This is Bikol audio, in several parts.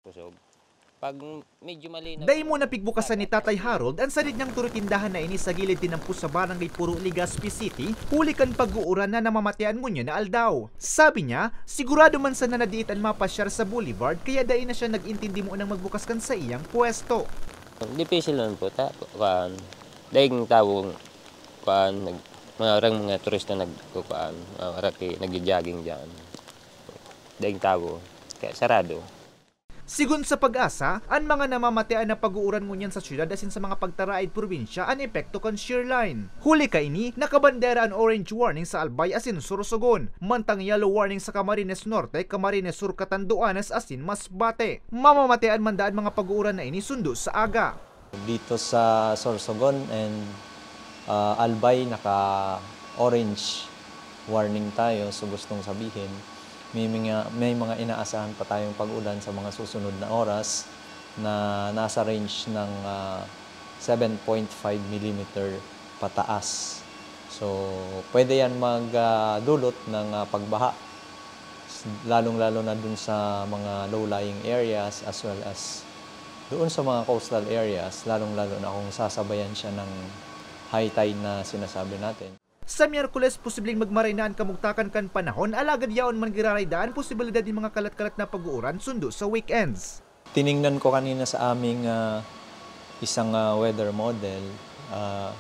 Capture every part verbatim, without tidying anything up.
Kusog. Pag medyo malinaw Dai mo napigbukasan ni Tatay Harold an sadit niyang turoy tindahan na ini sa gilid tinampos sa barangay Puro, Legazpi City, huli kan pag-uuran na namamatean ngunyan na aldaw. Sabi niya, sigurado man sana na diit an mapasyar sa boulevard kaya dai na siya nag-intindi mo nang magbukas kan saiyang pwesto. Difícil naman po ta, kuan. Daing tawo, kuan, nag, mga orang mga turista nagkukuan, mga orang ki, nagjo-jogging diyan. Daing tawo, kaya sarado. Sigon sa Pag-asa, an mga namamatean na pag-uuran ngunyan sa syudad asin sa mga pagtaraid probinsya an epekto kan shear line. Huli kaini, nakabandera an orange warning sa Albay asin Sorsogon, mantang yellow warning sa Camarines Norte, Camarines Sur, Catanduanes asin Masbate. Mamamatean man daa an mga pag-uuran na ini sundo sa aga. Dito sa Sorsogon and ah, Albay, naka-orange warning tayo. So gustong sabihin, may mga, may mga inaasahan pa tayong pag-ulan sa mga susunod na oras na nasa range ng ah, seven point five millimeter pataas. So pwede yan magdulot ng ah, pagbaha, lalong-lalo na dun sa mga low-lying areas as well as doon sa mga coastal areas, lalong-lalo na kung sasabayan siya ng high tide na sinasabi natin. Sa Miyerkules, posibleng magmaray na an kamugtakan kan panahon, alagad yaon man giraray daa an posibilidad nin mga kalat-kalat na pag-uuran sundo sa weekends. Tiningnan ko kanina sa aming ah, isang ah, weather model, ah,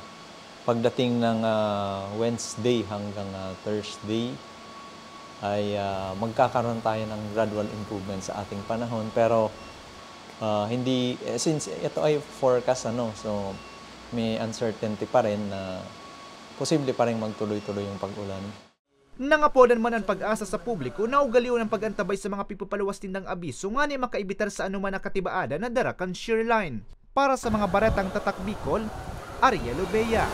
pagdating ng ah, Wednesday hanggang ah, Thursday ay ah, magkakaroon tayo ng gradual improvement sa ating panahon, pero ah, hindi eh, since ito ay forecast, ano, so may uncertainty pa rin na posible pa rin magtuloy-tuloy yung pag-ulan. Nangapodan man an Pag-asa sa publiko na ugalion an pag-antabay sa mga pigpapaluwas nindang abiso ngani makaibitar sa anoman na katibaadan na dara kan shear line. Para sa mga baretang Tatak Bicol, Ariel Obeya.